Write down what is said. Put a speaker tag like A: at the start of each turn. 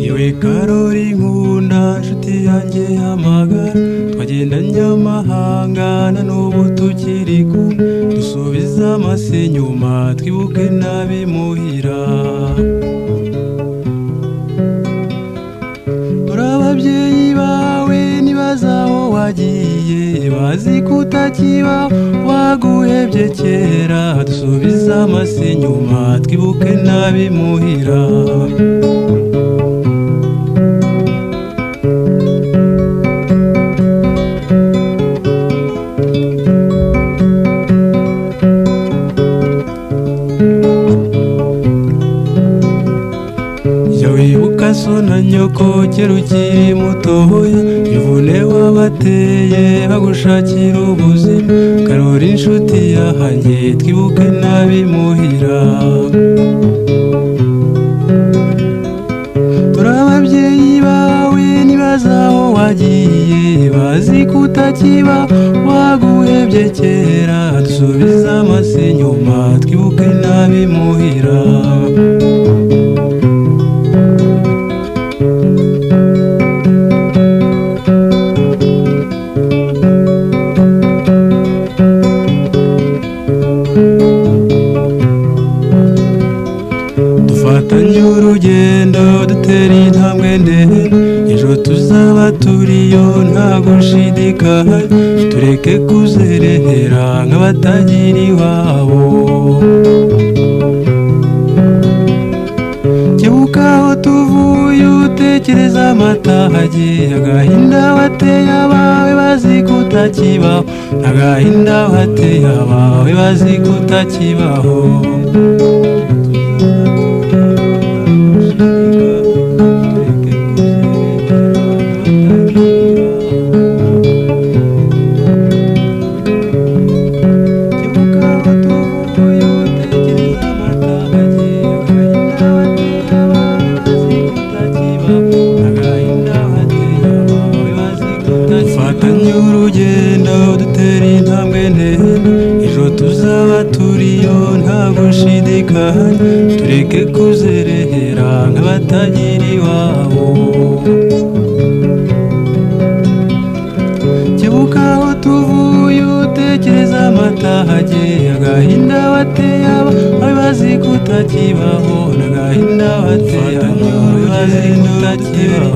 A: Yewe Karori nkunda, nshuti yanjye y'amagara, twagendanye amahanga na n'ubu tukiri kumwe. Dusubize amaso inyuma twibuke n'abimuhira. Dore ababyeyi bawe nibaza aho wagiye, bazi ko utakibaho waguhebye kera. Dusubize amaso inyuma twibuke n'abimuhira. Jya wibuka so na nyoko kera ukiri mutoya, imvune wabateye bagushakira ubuzima. Karori inshuti yahanjye, twibuke n'abimuhira. Dore ababyeyi bawe nibaza aho wagiye, bazi ko utakiba waguhebye kera. Dusubize amaso inyuma twibuke n'abimuhira. Dufatanye urugendo dutera intambwe ndende, ejo tuzaba turiyo nta gushidikanya. Tureke kuzerera nk'abatagira iwabo. Kebuka aho tuvuye utekereza amatage, agahinda wateye abawe bazi ko utakibaho, agahinda wateye abawe bazi ko utakibaho. Dufatanye urugendo dutera intambwe ndende, ejo tuzaba turiyo nta gushidikanya. Tureke kuzerera nk'abatagira iwabo. Kebuka aho tuvuye utekereza amatage, agahinda wateye abawe bazi ko utakibaho, n'agahinda wateye abawe bazi ko utakibaho.